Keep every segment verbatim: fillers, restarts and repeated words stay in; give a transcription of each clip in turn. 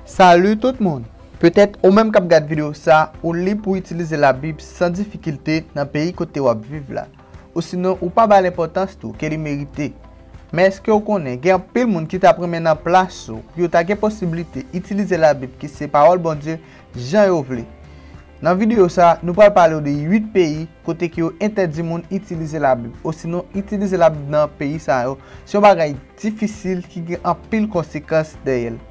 Salut tout moun! Petèt ou menm k ap gad videyo sa, ou lib pou itilize Labib san difikilte nan peyi kote w ap viv la. Osinon, ou pa ba l enpòtans tou ke li merite. Men èske w konnen, gen anpil moun ki t ap renmen nan plas ou pou yo ta gen posiblite itilize Labib ki se pawòl Bondye jan yo vle. Nan videyo sa, nou pral pale w de uit peyi kote ke yo entèdi moun itilize Labib, osinon itilize Labib nan peyi sa yo. Se yon bagay difisil ki gen anpil konsekans dèyè l.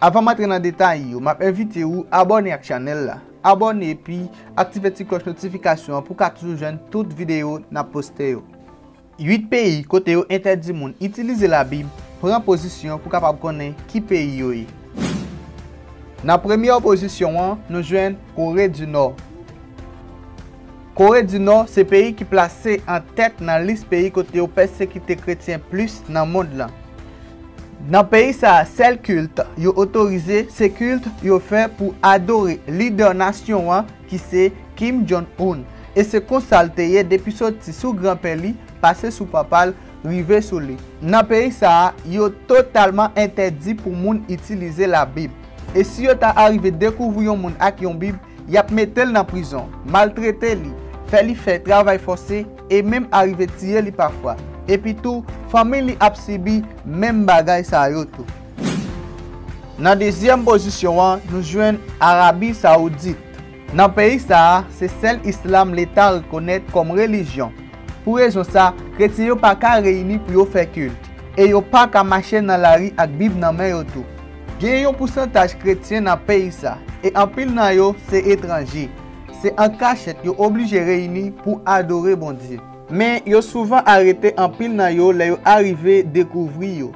Avan m antre nan detay yo, m ap envite ou abòne ak chanèl la. Abòne epi aktive ti klòch notifikasyon an pou w ka toujou jwenn tout videyo n ap poste yo. Uit peyi kote yo entèdi moun itilize Labib, pran pozisyon pou w kapab konnen ki peyi yo ye. Nan premyè pozisyon an, nou jwenn Kore di Nò. Kore di Nò se peyi ki plase an tèt nan lis peyi kote yo pèsekite kretyen plis nan mond lan. Nan peyi sa a, sèl kilt yo otorize se kilt yo fè pou adore lidè nasyon an ki se Kim Jong-un. E se konsa l te ye depi soti sou granpè li, pase sou papa l, rive sou li. Nan peyi sa a, yo totalman entèdi pou moun itilize Labib. E si yo ta arive dekouvri yon moun ak yon Bib, y ap mete l nan prizon, maltrete li, fè li fè travay fòse e menm arive tiye li pafwa. Epi tou, fanmi li ap sibi menm bagay sa yo tou. Nan dezyèm pozisyon an, nou jwenn Arabi Sawoudit. Nan peyi sa a, se sèl islam Leta rekonèt kòm relijyon. Pou rezon sa, kretyen yo pa ka reyini pou yo fè kilt, e yo pa ka mache nan lari ak Bib nan men yo tou. Gen yon pousantaj kretyen nan peyi sa, e anpil nan yo se etranje. Se an kachèt yo oblije reyini pou adore Bondye. Men, yo souvan arete anpil nan yo lè yo arive dekouvri yo.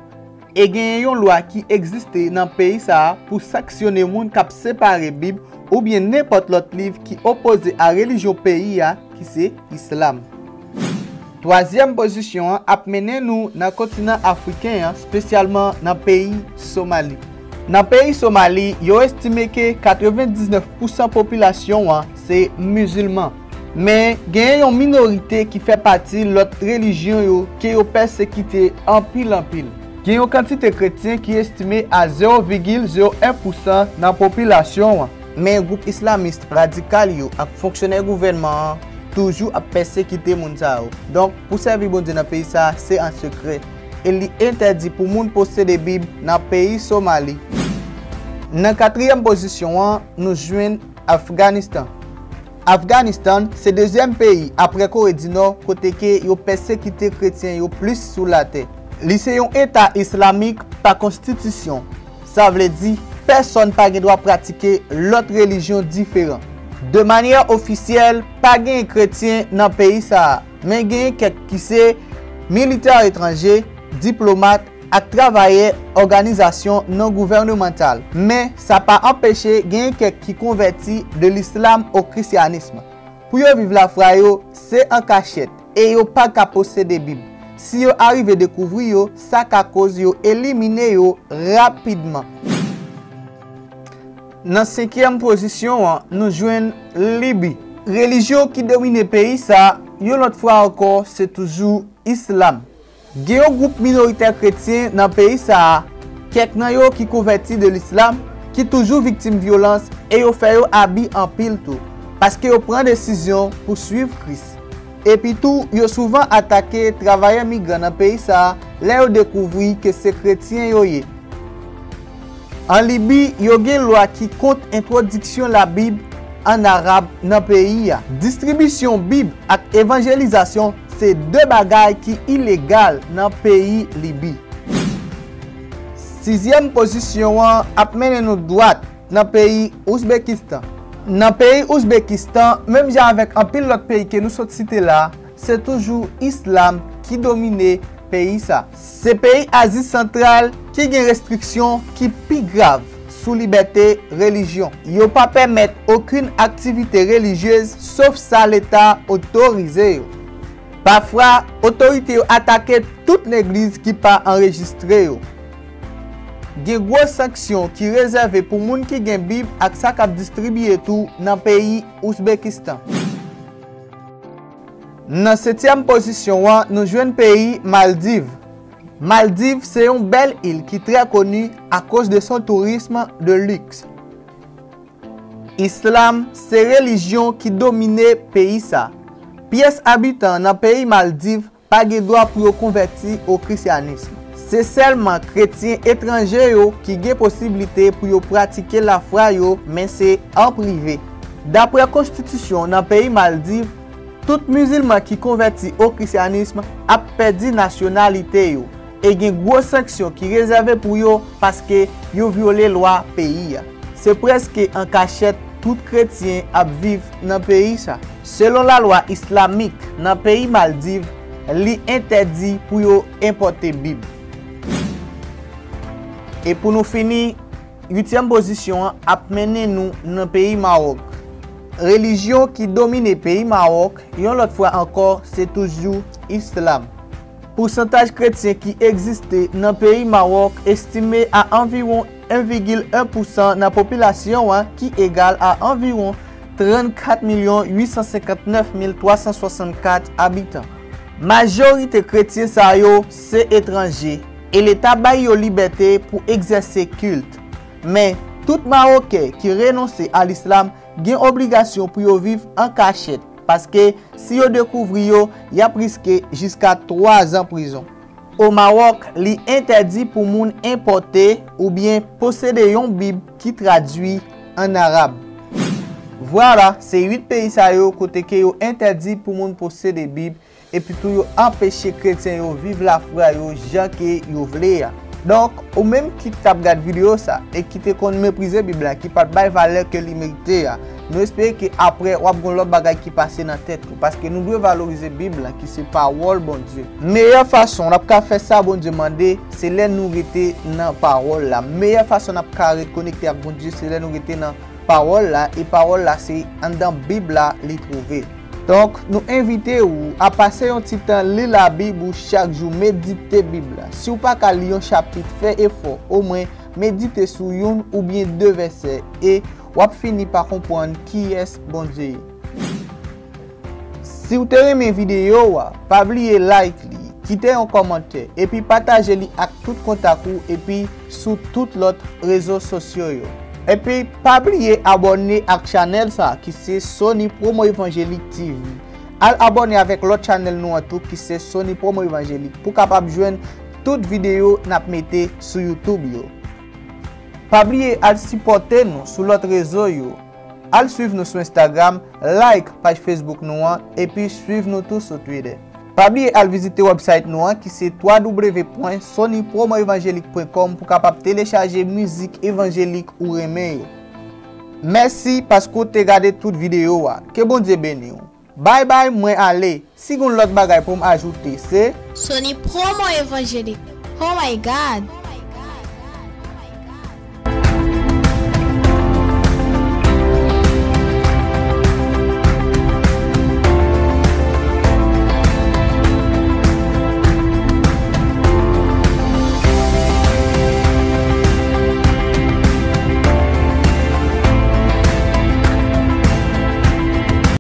E genyen yon lwa ki egziste nan peyi sa a pou sanksyone moun k ap separe Bib oubyen nenpòt lòt liv ki opoze a relijyon peyi a, ki se Islam. Twazyèm pozisyon an ap mennen nou nan kontinan afriken an, espesyalman nan peyi Somali. Nan peyi Somali, yo estime ke katrevendiznèf pousan popilasyon an se mizilman. Men, genyen yon minorite ki fè pati lòt relijyon yo ke yo pèsekite anpil anpil. Gen yon kantite kretyen ki estime a zewo vigil zewo en pousan nan popilasyon an. Men gwoup islamis radikal yo ak fonksyonè gouvènman an toujou ap pèsekite moun sa yo. Donk, pou sèvi Bondye nan peyi sa a, se an sekrè. E li entèdi pou moun posede Bib nan peyi Somali. Nan katriyèm pozisyon an, nou jwenn Afganistan. Afganistan se dezyèm peyi apre Kore di Nò kote ke yo pèsekite kretyen yo plis sou latè. Li se yon eta islamik pa konstitisyon. Sa vle di, pèsonn pa gen dwa pratike lòt relijyon diferan. De manyè ofisyèl, pa gen kretyen nan peyi sa a, men gen kèk ki se militè etranje, diplomat, ak travayè òganizasyon non gouvènemantal. Men, sa pa anpeche gen kèk ki konvèti de lislam o krisyanism. Pou yo viv lafwa yo, se an kachèt, e yo pa ka posede Bib. Si yo arive dekouvri yo, sa ka koz yo elimine yo rapidman. Nan senkyèm pozisyon an, nou jwenn Libi. Relijyon ki domine peyi sa a, yon lòt fwa ankò, se toujou islam. Gen yon gwoup minoritè kretyen nan peyi sa a, kèk nan yo ki konvèti de lislam, ki toujou viktim vyolans e yo fè yo abi anpil tou, paske yo pran desizyon pou swiv Kris. Epi tou, yo souvan atake travayè migran nan peyi sa a lè yo dekouvri ke se kretyen yo ye. An Libi, yo gen lwa ki kont entwodiksyon Labib ann arab nan peyi a. Distribisyon Bib ak evanjelizasyon se de bagay ki ilegal nan peyi Libi. Sizyèm pozisyon an ap mennen nou dwat nan peyi Ouzbekistan. Nan peyi Ouzbekistan, menm jan avèk anpil lòt peyi ke nou sot site la, se toujou islam ki domine peyi sa. Se peyi Azi Santral ki gen restriksyon ki pi grav sou libète relijyon. Yo pa pèmèt okenn aktivite relijyez sof sa Leta otorize yo. Pafwa, otorite yo atake tout legliz ki pa anrejistre yo. Gen gwo sanksyon ki rezève pou moun ki gen Bib ak sa k ap distribiye tou nan peyi Ouzbekistan. Nan setyèm pozisyon an, nou jwenn peyi Maldiv. Maldiv se yon bèl il ki trè koni akoz de son tourism de liks. Islam se relijyon ki domine peyi sa. Pyès abitan nan peyi Maldiv pa gen dwa pou yo konvèti o krisyanism. Se sèlman kretyen etranje yo ki gen posiblite pou yo pratike lafwa yo, men se an prive. Daprè konstitisyon nan peyi Maldiv, tout mizilman ki konvèti o krisyanism ap pèdi nasyonalite yo, e gen gwo sanksyon ki rezève pou yo paske yo vyole lwa peyi a. Se prèske an kachèt tout kretyen ap viv nan peyi sa. Selon lalwa islamik nan peyi Maldiv, li entèdi pou yo enpòte Bib. E pou nou fini, uityèm pozisyon an ap mennen nou nan peyi Mawòk. Relijyon ki domine peyi Mawòk, yon lòt fwa ankò, se toujou Islam. Pousantaj kretyen ki egziste nan peyi Mawòk estime a anviwon en vigil en pousan nan popilasyon an, ki egal a anviwon trannkat milyon uit san senkant nèf mil twa san swasannkat abitan. Majorite kretyen sa yo se etranje, e Leta bay yo libète pou egzèse kilt. Men, tout Mawoken ki renonse a lislam gen obligasyon pou yo viv an kachèt, paske si yo dekouvri yo, y ap riske jiska twa zan prizon. O Mawòk, li entèdi pou moun enpòte oubyen posede yon Bib ki tradui an arab. Vwala, se uit peyi sa yo kote ke yo entèdi pou moun posede Bib, epi tou yo anpeche kretyen yo viv lafwa yo jan ke yo vle a. Donk, ou menm ki t ap gad videyo sa e ki te konn meprize Bib la, ki pa t bay valè ke li merite a, nou espere ke aprè w ap gen lòt bagay ki pase nan tèt ou, paske nou dwe valorize Bib la, ki se pawòl Bondye. Meyè fason n ap ka fè sa Bondye mande, se lè nou rete nan pawòl la. Meyè fason n ap ka rekonekte ak Bondye, se lè nou rete nan pawòl la, e pawòl la se anndan Bib la li twouve. Donk, nou envite ou a pase yon ti tan li Labib ou chak jou, medite Bib la. Si w pa ka li yon chapit, fè efò, omwen medite sou youn oubyen de vèsè, e w ap fini pa konprann kiyès Bondye ye. Si w te renmen videyo a, pa bliye like li, kite yon kòmantè, epi pataje li ak tout kontak ou, epi sou tout lòt rezo sosyo yo. Epi pa bliye abòne ak chanèl sa ki se Sony Promo Evangelique T V. Al abòne avèk lòt chanèl nou an tou ki se Sony Promo Evangelique pou kapab jwenn tout videyo n ap mete sou YouTube yo. Pa bliye al sipòte nou sou lòt rezo yo. Al swiv nou sou Instagram, like paj Facebook nou an, epi swiv nou tou sou Twitter. Pa bliye al vizite website nou an ki se w w w pwen sony promo evangelique pwen com pou kapab telechaje mizik evanjelik ou renmen yo. Mèsi paske w te gade tout videyo a. Ke Bondye beni w. Bye bye, mwen ale. Si gen lòt bagay pou m ajoute, se Sony Promo Evangelique. Oh my God!